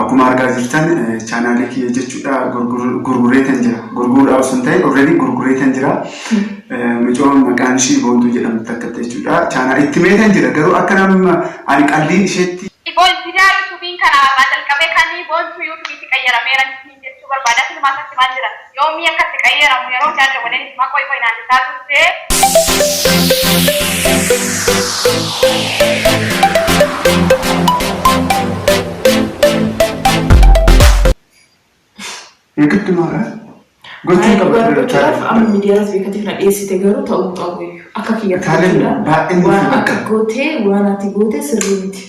Akkuma argaa jirtan chaanaalii kiyya jechuudha gurgureetan jira. Gurguruudhaaf osoo hin ta'in already gurgureetan jira. Mucoon maqaan ishii Boontuu jedhamtu takkatti jechuudha. Chaanaa itti meetan jira garuu akka nama ani qallii isheetti. Didaa YouTube'n kana har'aa jalqabee kan Boontuu YouTube'tti qayyarameera niin jechuu barbaada. Silumaa isatti maal jira? Yoomii akka itti qayyaramu yeroo hundaa dawwaleen itti himaa qoy qoy naan jettaa turte. Eegatti maara? Gochuun qaba Dhugaa ture dubbachuudhaaf taale. amma miidiyaas beekatiif na dhiyeessite garuu ta'uu hin qabu iyyuu. Akka kiyyaatti Taaleen jechuudha. baay'een Waan nuuf akka bakka. gootee waan ati goote sirrii miti.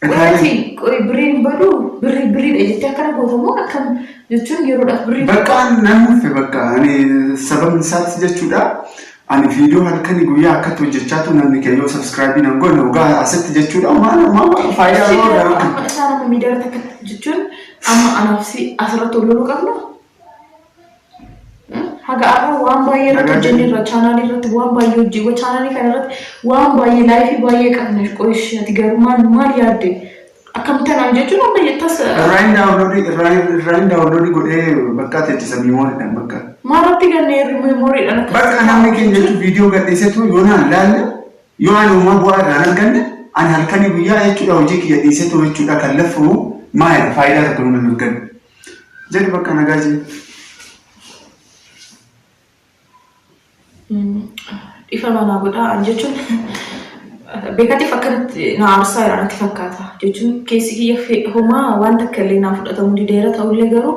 Taaleen Wanti qoy birriin badu birrii birriidha jettee akkana goota moo akkam jechuun yeroodhaaf birrii Bakka nan nuuffe bakka ani sababni isaatti jechuudha. Ani viidiyoo halkanii guyyaa akkatti hojjechaa tu namni kee yoo subscribe nan goone dhugaa asitti jechuudha maal maal faayidaa Ishee maal garuu garuu amma isaan amma miidiyaa irratti akka jechuun amma anaaf si asirratti ol loluu qabna. Haga har'a waan baay'ee irratti Nagaa hojjenne irra chaanaalii irratti waan baay'ee hojii chaanaalii kana irratti waan baay'ee laayifii baay'ee qabna qoish ati garuu maal maal yaadde akkamitti anaan jechuun amma jettas Irraan daawunloodii irraan daawunloodii godhee bakka teechisa miimooriidhaan bakka. maalatti ganne memooriidhaan akkas Bakka namni keenya jechuun viidiyoo gadhiisetu yoo naan laalle yoo ani uumaa bu'aa irraan arganne ani halkanii guyyaa jechuudha hojii kiyya dhiisetu jechuudha kan lafamu maalidha faayidaa tokko nuun hin arganne. Jedhu bakka nagaa jiru. Dhiifama naa godhaa an jechuun beekatiif akkanatti na aarsaa jira natti fakkaata jechuun keessi kiyya homaa waan takka illee naa fudhatamuu dideera ta'ullee garuu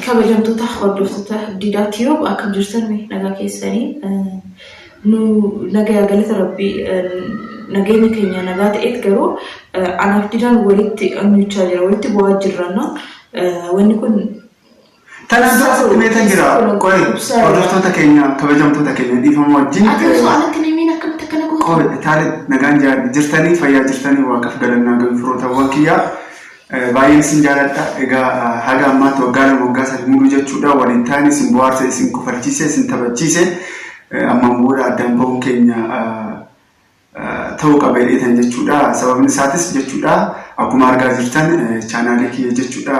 kabajamtoota hordoftoota Diidaa Tiyoob akkam jirtan nagaa keessanii nu nagaa galata rabbii nageenya keenya nagaa ta'eet garuu anaaf Diidaan walitti annuchaa jira walitti bu'aa jirra wanni kun Tanaan dura sitti meetan jira. Qoy hordoftoota keenya kabajamtoota keenya dhiifama wajjin. Ati osoo anatti hin himiin akkamitti akkana goota? Qoy taale nagaan jirtanii fayyaa jirtanii waaqaf galannaa gabi firootawwan kiyyaa. Baay'een isin jaaladha. Egaa haga ammaatti waggaa 2 waggaa 3 mulu jechuudha. Waliin taane isin bohaarse isin kofalchiise isin taphachiise ammaan booda addaan bahuun keenya ta'uu qaba jedheetan jechuudha. Sababni isaatis jechuudha akkuma argaa jirtan chaanaalii kiyya jechuudha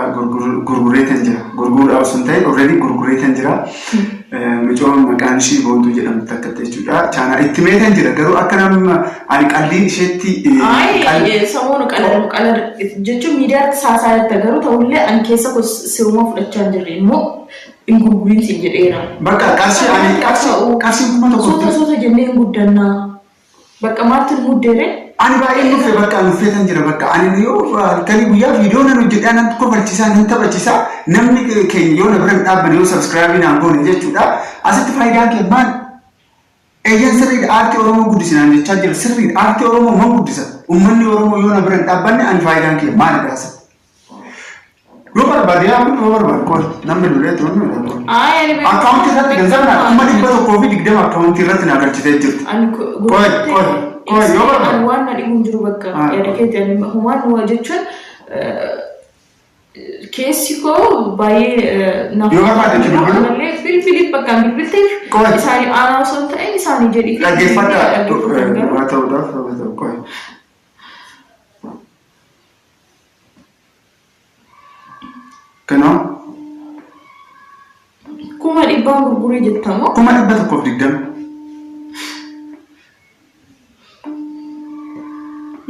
gurgureetan jira. Gurguruudhaaf osoo hin ta'in already gurgureetan jira. Mucoon maqaan ishii Boontuu jedhamtu takkatti jechuudha. Chaanaa itti meetan jira garuu akka nama ani qalliin isheetti Ayi samoonu qaladu qaladu jechuun miidiyaatti saasaa jirta garuu ta'ullee ani keessa koo siruma fudhachaa hin jirre immoo hin gurgurin siin jedheera. Bakka qarshii ani qarshii 1000 Suuta suuta jennee hin guddannaa. Bakka maaltu nu muddeere? Ani baay'een nuffee bakka nuffeetan jira bakka ani yoo halkanii guyyaa viidiyoo nan hojjedhaa nan kofalchiisaa nan taphachiisaa namni keenya yoo na bira hin dhaabbanne yoo sabskraabii naan goone jechuudha asitti faayidaan kee maal? Eeyyan sirriidha aartii Oromoo guddisinaan jechaa jira sirriidha aartii Oromoo man guddisa uummanni Oromoo yoo na bira hin dhaabbanne ani faayidaan kee maalidha asitti? Yoo barbaade yaa kun yoo barbaade qoy namni lolee turan nu qoy. Akkaawuntii irratti ganzaba naa 120,000 akkaawuntii irratti naa galchitee jirti. Qoy qoy qoy yoo barbaade. Waan na dhibu hin jiru bakka yaada keetti ani homaan waa jechuun keessi koo baay'ee naaf Yoo barbaade itti bilbilu. Malee bilbiliif bakka hin bilbilteef Qoy. isaanii aanaa osoo hin ta'in isaanii jedhii Dhaggeeffadhaa dhaggeeffatan garuu. dhugaa ta'uudhaaf yoo ta'u qoy. Kanoo 100,000 gurguree jettamoo? 120,000.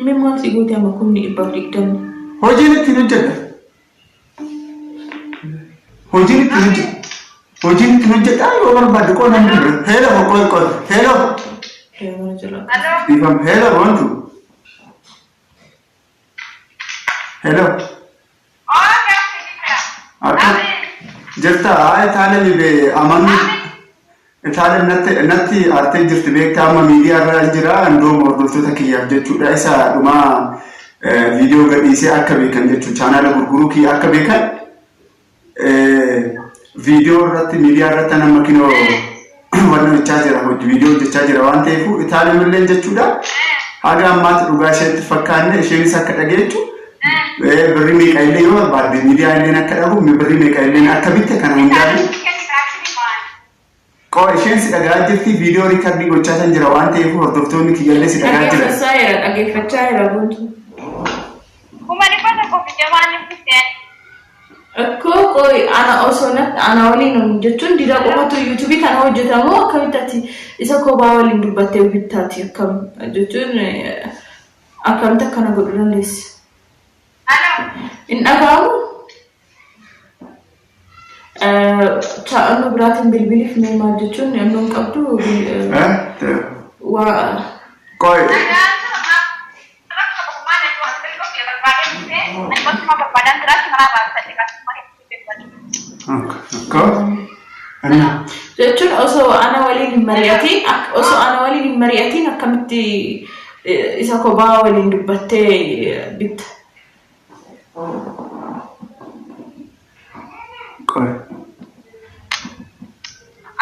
Mee maal si goote amma 120,000? Hojiin ittiin hojjedha. Hojiin ittiin hojjedha. Hojiin ittiin hojjedha yoo barbaadde qoo namni bira. Heelo qoy qoy heelo. Mana jala. Dhiifama heelo boontu. Hello. Akka jirta haa itaaleen be amanni itaaleen natti natti aartee jirti beektaa amma miidiyaa irra jira andooma hordoftoota kiyyaaf jechuudha isa dhumaa viidiyoo gadhiisee akka beekan jechuudha chaanaala gurguruu kiyya akka beekan Viidiyoo irratti miidiyaa irratti nama kinoo wanni hojjechaa jira hojii viidiyoo hojjechaa jira waan ta'eef itaaleen illee jechuudha. Haga ammaatti dhugaa isheetti fakkaanne isheenis akka dhageechu birrii meeqa illee yoo barbaadde miidiyaa illeen akka dhabu birrii meeqa illeen akka bitte kana hundaan qoo isheen si dhagaa jirti viidiyoo riikardii gochaa kan jira waan ta'eef hordoftoonni kiyyallee si dhagaa jira. Dhaggeeffachaa jira dhaggeeffachaa jira guutuu. 120,000. Maal ibsite? Akkoo qoy ana osoo ana waliin jechuun Didaa qofatu YouTubeii kana hojjetamu, akkamitti ati isa kophaa waliin dubbattee bittaati? Akkam jechuun, akkamitti akkana godhuu dandeessi? Aloo. Hin dhaga'amu? Chaa'annoo biraatiin bilbiliif mee, maal jechuun inni hin qabdu waa. Qoy. Dhagaan rakkoo tokkummaa na jiru bilbiluu barbaadee dhufee ani bakka barbaadan jiraatti maraa baasatee akkasuma. Akka. Jechuun osoo ana waliin hin mari'atiin, osoo ana waliin hin mari'atiin akkamitti isa kophaa waliin dubbattee bitta? Qoy.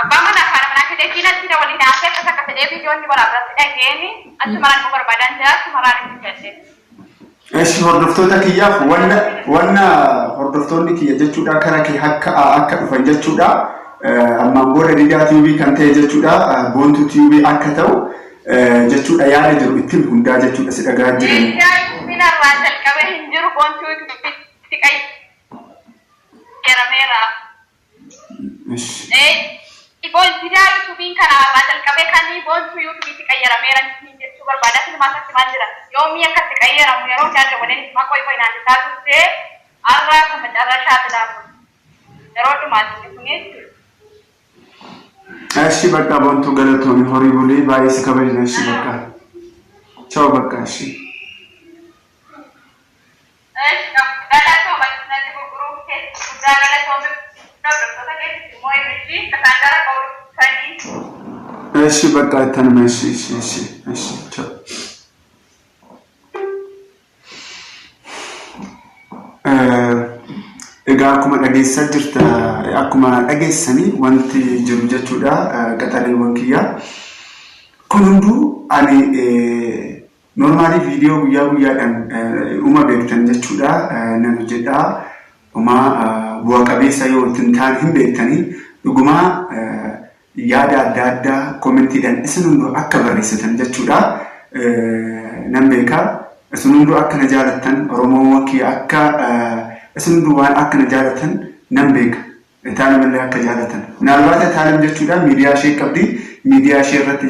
Abbaa manaa fi haadha manaa fidee natti waliin haasee akkas akka fedhee viidiyoonni waraabatti dhageeni achi maraan immoo barbaadan jira achi maraan itti fedhe. Eshi, hordoftoota kiyyaaf wanna hordoftoonni kiyya jechuudha kara kee akka dhufan jechuudha. Ammaan booda Didaa TV kan ta'e jechuudha, Boontuu TV akka ta'u jechuudha, yaada jiru ittiin hundaa jechuudha si dhagaa jiran. Didaa YouTubeiin irraa jalqabee hin jiru, Boontuu YouTubeitti qayyarameera. Didaa YouTubeiin kana irraa jalqabee kan Boontuu YouTubeitti qayyarameera jechuu barbaada. Filmaatatti maal jira? Yoomii akka itti qayyaramu yeroo hundaa dabalee himaa qoy qoy naan isaa turtee har'a kan macarrashaa bilaamu. Yeroo dhumaatti kun jechuudha. Eshi bakka, Boontuu, galatoomi, horii bulii, baay'ee si kabajna. Eshi bakka. Ciao bakka, eshi. Galatooma, natti gurguruu keessa guddaa galatoome, hordoftoota keessatti immoo ibsi isaan gara qawwanii. Eshi bakka, ittanuma, eshi eshi eshi eshi, ciao. Egaa akkuma dhageessaa jirta, akkuma dhageessanii wanti jiru jechuudha, qaxaleewwan kiyyaa. Kun hunduu ani normalii viidiyoo guyyaa guyyaadhaan uma beektan jechuudha nan hojjedhaa. Homaa bu'a qabeessa yoo ittiin ta'an hin beektanii, dhugumaa yaada adda addaa commentiidhaan isin hunduu akka barreessitan jechuudha. Nan beekaa. Isin hunduu akka na jaalattan, Oromoo kiyya, akka isin hunduu waan akka na jaalatan nan beeka. Itaalim illee akka jaalatan. Minaalbaata Itaalim jechuudha miidiyaa ishee qabdi. Miidiyaa ishee irratti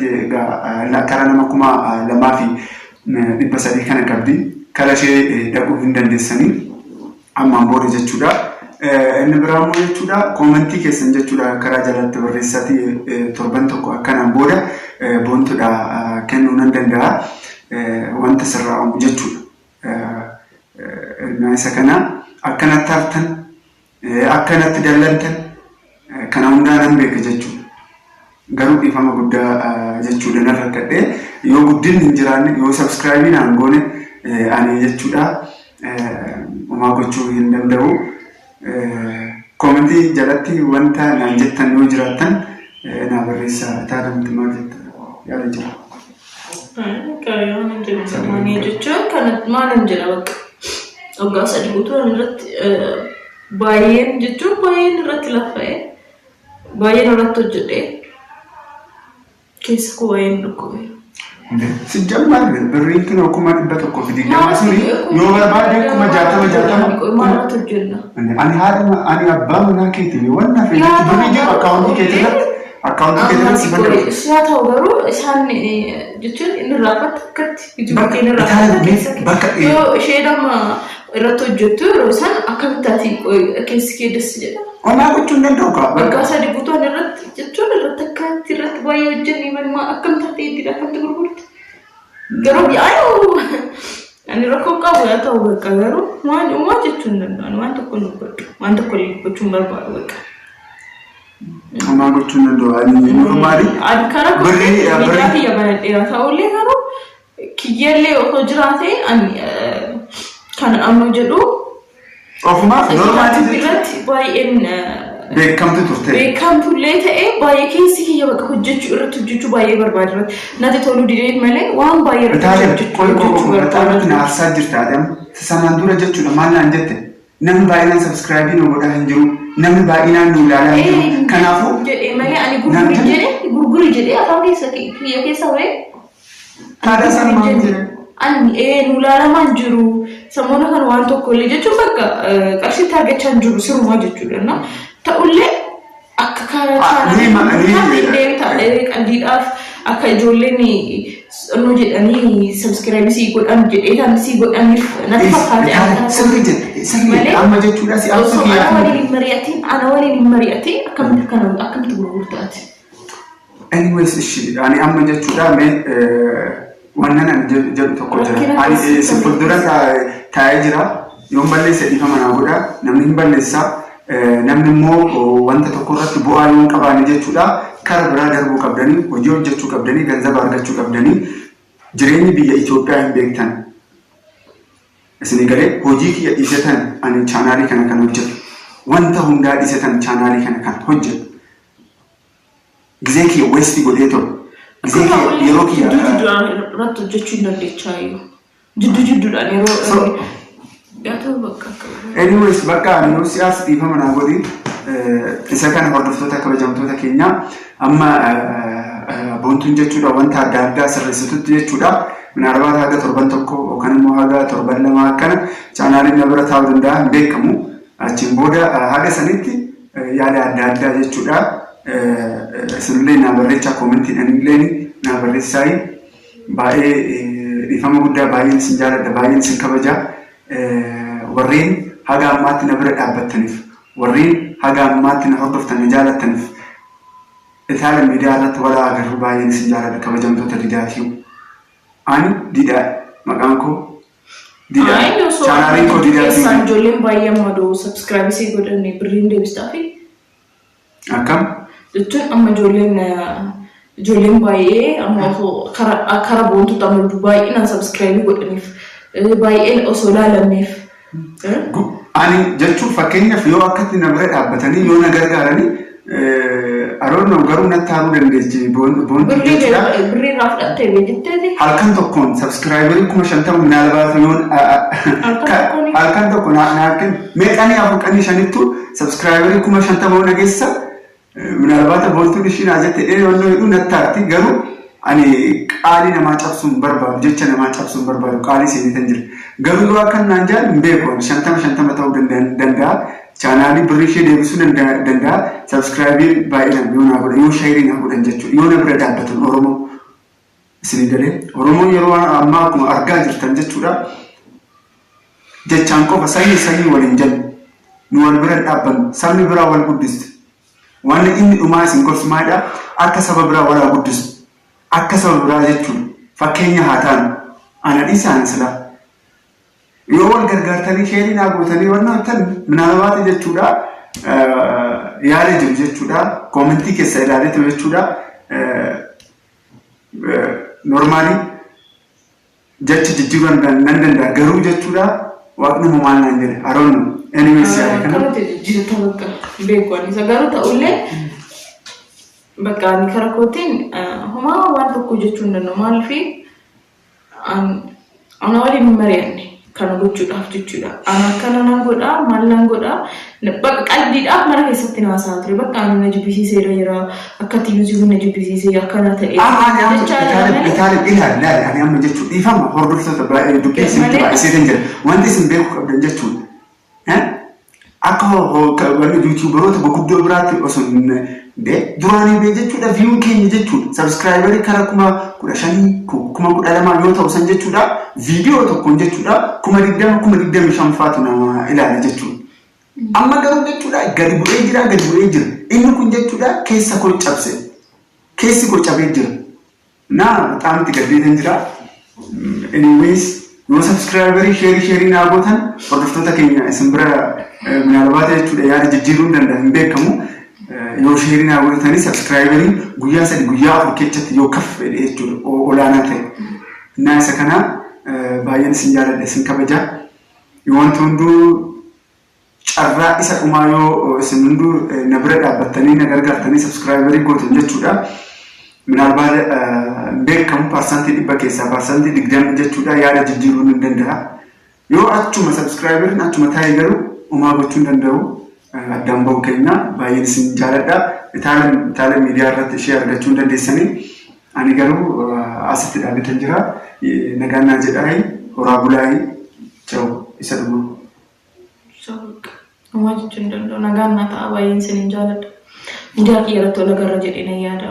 karaa nama 2,300 kana qabdi. Kara ishee dhaquu hin dandeessanii ammaan booda jechuudha. Inni biraa immoo jechuudha commentii keessan jechuudha karaa jalatti barreessaatii torban tokko akkanaan booda Boontuudha kennuu nan danda'a. Wanta sirraa uumu jechuudha. Isa kana akkanatti hartan, akkanatti dallantan, kana hundaa nan beeka jechuudha. Garuu dhiifama guddaa jechuudha nan rakkadhee, yoo guddinni hin jiraanne, yoo subscribeii naan goone, ani jechuudha homaa gochuu hin danda'u. Commentii jalatti wanta naan jettan yoo jiraattan naa barreessaa. Taadamti, maal jetta? Yaada jira. Waan hin jedhu jechuun kana maal hin jedha, bakka waggaa 3 guutuu irratti baay'een jechuun baay'een irratti laffa'ee, baay'een irratti hojjedhee, keessa koo baay'een dhukkube. Sijjammaa birriin kun 120,000 suni yoo barbaade 60,000 60. Maal irratti hojjenna? Ani haadha, ani abbaa manaa keetii, waan hafe birrii jiru accountii keetii irratti, accountii keetii irratti si fayyadu. Haa ta'u garuu isaan jechuun inni irraanfatta akkatti ijuma inni irraanfatta keessa yoo isheen amma irratti hojjettu yeroo isaan akkamitti ati keessi kee das jedha. Homaa gochuu hin danda'u kaa. Waggaa 3 guutuu ani irratti jechuun irratti akkatti irratti baay'ee hojjennee malmaa akkam taatee itti akkamitti gurgurte. Garuu yaa'u ani rakkoo qabu yaa ta'u bakka, garuu waan uumaa jechuu hin danda'an, waan tokko hin dubbadhu, waan tokko illee dubbachuu hin barbaadu bakka. Homaa gochuu hin danda'u. Ani normalii. Ani karaa miidiyaa kiyya banadheera, ta'ullee garuu kiyyallee otoo jiraate ani kan amma jedhu Ofumaaf normalii jechuudha. Irratti baay'een Beekamtu turte. Beekamtullee ta'ee baay'ee keessi kiyya bakka hojjechuu irratti hojjechuu baay'ee barbaada, irratti natti toluu dideen malee waan baay'ee irratti Itaaleen hojjechuu qoy qoy hojjechuu qoy, barbaada. Itaaleen na aarsaa jirta adam. Sanaan dura jechuudha maal naan jette? Namni baay'inaan subscribeii nu godhaa hin jiru. Namni baay'inaan nu ilaalaa hin jiru. Kanaafuu jedhee malee ani gurguri jedhee, gurguri jedhee afaan keessa kiyya keessa ba'ee. Taadhaa sana maal jedhe? Ani nu ilaalamaa hin jiru. Samoona kana waan tokko illee jechuun bakka qarshiitti argachaa hin jiru sirumaa jechuudha. Ta'ullee akka karaa deemta qaldiidhaaf akka ijoolleen nu jedhanii subscribe sii godhan jedhee kan sii godhaniif natti fakkaate. Sirrii jette, sirrii amma jechuudha si Osoo ana waliin hin mari'atiin, ana waliin hin mari'atiin, akkamitti kana akkamitti gurgurtaati? Anyways, ishi ani amma jechuudha mee wannan ani jedhu tokko jira. Ani si fuuldura taa'ee jira. Yoon balleessa dhiifama naa godha. Namni hin balleessa. Namni immoo wanta tokko irratti bu'aa yoo hin qabaanne jechuudha. Kara biraa darbuu qabdanii, hojii hojjechuu qabdanii, ganzaba argachuu qabdanii, jireenyi biyya Itoophiyaa hin beektan. Isinii galee? Hojii kiyya dhiisetan ani chaanaalii kana kan hojjetu. Wanta hundaa dhiisetan chaanaalii kana kan hojjetu. Gizee kiyya waste godhee ture. Gizee kiyya, yeroo kiyya. Jidduu jidduudhaan irratti hojjechuu hin dandeechaa iyyuu. Jidduu jidduudhaan yeroo yaa ta'u bakka akka. Anyways, bakka ani yoo si'aas dhiifama naa godhi. Isa kana hordoftoota kabajamtoota keenya, amma Boontuun jechuudha wanta adda addaa sirreessitutti jechuudha. Minaalbaata haga torban 1 yookaan immoo haga torban 2 akkana chaanaaliin na bira taa'uu danda'a, hin beekamu. Achiin booda haga sanitti yaada adda addaa jechuudha. Isinillee naa barreechaa, koomentiidhaan illee naa barreessaayi. Baay'ee dhiifama guddaa, baay'een isin jaaladha, baay'een isin kabaja. Warreen haga ammaatti na bira dhaabbattaniif, warreen haga ammaatti na hordoftan, na jaalattaniif, Itaala miidiyaa irratti wal agarru, baay'een isin jaaladha, kabajamtoota Didaatii. Ani Didaa, maqaan koo Didaa. Chaanaaliin koo Didaatii. Keessaan ijoolleen baay'ee amma doo subscribe sii godhanne birriin deebistaa fi Akkam? Jechuun amma ijoolleen baay'ee amma osoo kara Boontuutti amma baay'inaan subscribe godhaniif, baay'een osoo ilaalamneef. Ani jechuun fakkeenyaaf yoo akkatti na bira dhaabbatanii yoo na gargaaranii, I don't know, garuu natti haaruu dandeechi Boontuu jechuudha. Birrii irraa fudhattee beekteeti. Halkan tokkoon subscriberii 50,000 minaalbaata yoon Halkan tokkoon? Halkan tokko naa kennu mee qanii 4 qanii 5ttu subscriberii 50,000 yoo nageessa, minaalbaata Boontuun ishii naa jette dhee yoo jedhu natti haarti. Garuu ani qaalii namaa cabsuu hin barbaadu, jecha namaa cabsuu hin barbaadu, qaalii seenitan jira. Garuu yoo akkan naan jaan hin beeku, ani 50 50 ta'uu danda'a. Chaanaalii birrii ishee deebisuu danda'a. Subscribeii baay'inaan yoo naa godhan, yoo shareii naa godhan jechuudha. Yoo na bira dhaabbatan Oromoo. Isinii galee? Oromoon yeroo ammaa akkuma argaa jirtan jechuudha. Jechaan qofa sanyii sanyii waliin jennu. Nu wal bira dhaabbannu. Sabni biraa wal guddiste. Wanni inni dhumaa isin gorsu maalidha? Akka saba biraa wal haa guddisu. Akka saba biraa jechuudha. Fakkeenya haa taanu. Ana dhiisaan silaa. Yoo wal gargaartanii shareii naa gootanii wanna hojjetan minaalbaata jechuudha. Yaada jiru jechuudha. Commentii keessa ilaaleetu jechuudha. Normally jecha jijjiiruu nan danda'a garuu jechuudha, waaqni immoo maal naan jedhe, I don't know. Anyways, yaada kana. Akkamatti jijjiirta bakka beeku ani isa, garuu ta'ullee bakka ani kara kootiin homaa waan tokko jechuu hin danda'u. Maaliif ana waliin hin mari'anne kana gochuudhaaf jechuudha. Ana akkana nan godhaa, maal nan godhaa, bakka qalbiidhaaf mana keessatti naasaa ture. Bakka ani na jibbisiiseera jira, akkatti yuutuubiin na jibbisiisee akkana ta'e. Amma ani amma Jechaa jira malee. Itaalee ilaali ilaali, ani amma jechuun dhiifama hordoftoota baay'ee dubbii isinitti Malee- baay'isee jira. Wanti isin beekuu qabdan jechuudha. Akka wanni YouTuberoota gurguddoo biraatti osoo hin duraanii bee jechuudha, viewun keenya jechuudha. Subscriberii kara 15,000, 12,000 yoo ta'u san jechuudha. Viidiyoo tokkoon jechuudha 20,000, 25,000 faatu nama ilaala jechuudha. Amma garuu jechuudha gadi bu'ee jira, gadi bu'ee jira. Inni kun jechuudha keessa koo cabse. Keessi koo cabee jira. Naa በጣም itti gaddeetan jira. Anyways, yoo subscriberii shareii shareii naa gootan, hordoftoota keenya isin bira minaalbaata jechuudha yaada jijjiiruu hin danda'a, hin beekamu. Yoo shareii naa gootanii subscriberii guyyaa 3 guyyaa 4 keessatti yoo kaf fedhe jechuudha olaanaa ta'e. Naa isa kana baay'een isin jaaladha, isin kabaja. Yoo wanti hunduu carraa isa dhumaa yoo isin hunduu na bira dhaabbattanii na gargaartanii subscriberii gootan jechuudha. Minaalbaata beekamu 100% keessaa 20% jechuudha yaada jijjiiruu ni danda'a. Yoo achuma subscriberiin achuma taa'e garuu homaa gochuu hin danda'u. Addaan bahu keenya, baay'een isin jaaladha. Itaala miidiyaa irratti ishee argachuu hin dandeessanii. Ani garuu Asitti dhaabetan jira. Nagaan naa jedhaayi horaa bulaayi ciao isa dhuma. Homaa jechuu hin danda'u. Nagaan naa ta'a baay'een isinin jaaladha. Miidiyaa kiyya irratti wal agarra jedhee nan yaada.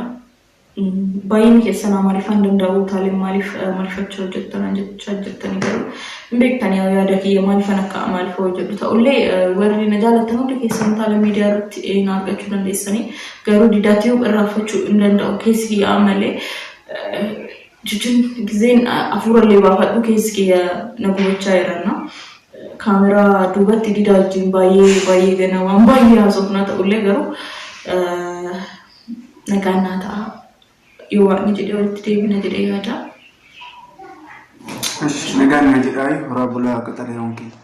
Baay'een keessan Amaariffaan danda'u utaaleen maaliif Amaariffachaa hojjettan jechaa jirtanii garuu hin beektanii yaada kiyya maaliifan akka Amaariffa hojjedhu ta'ullee warri na jaallattan hundi keessan utaalee miidiyaa irratti na argachuu dandeessanii garuu Didaa Tube irraanfachuu hin danda'u keessi kiyya ammallee jechuun gizeen hafuurallee baafadhu keessi kiyya na gubachaa jiranna. Kaameraa duubatti Didaa wajjin baay'ee baay'ee gana waan baay'ee haasofnaa ta'ullee garuu nagaan naa ta'a. Yoo Waaqni jedhee walitti deebina jedhee yaada. Nagaan naa jedhaayi horaa bulaa qaxaleewwan keenya.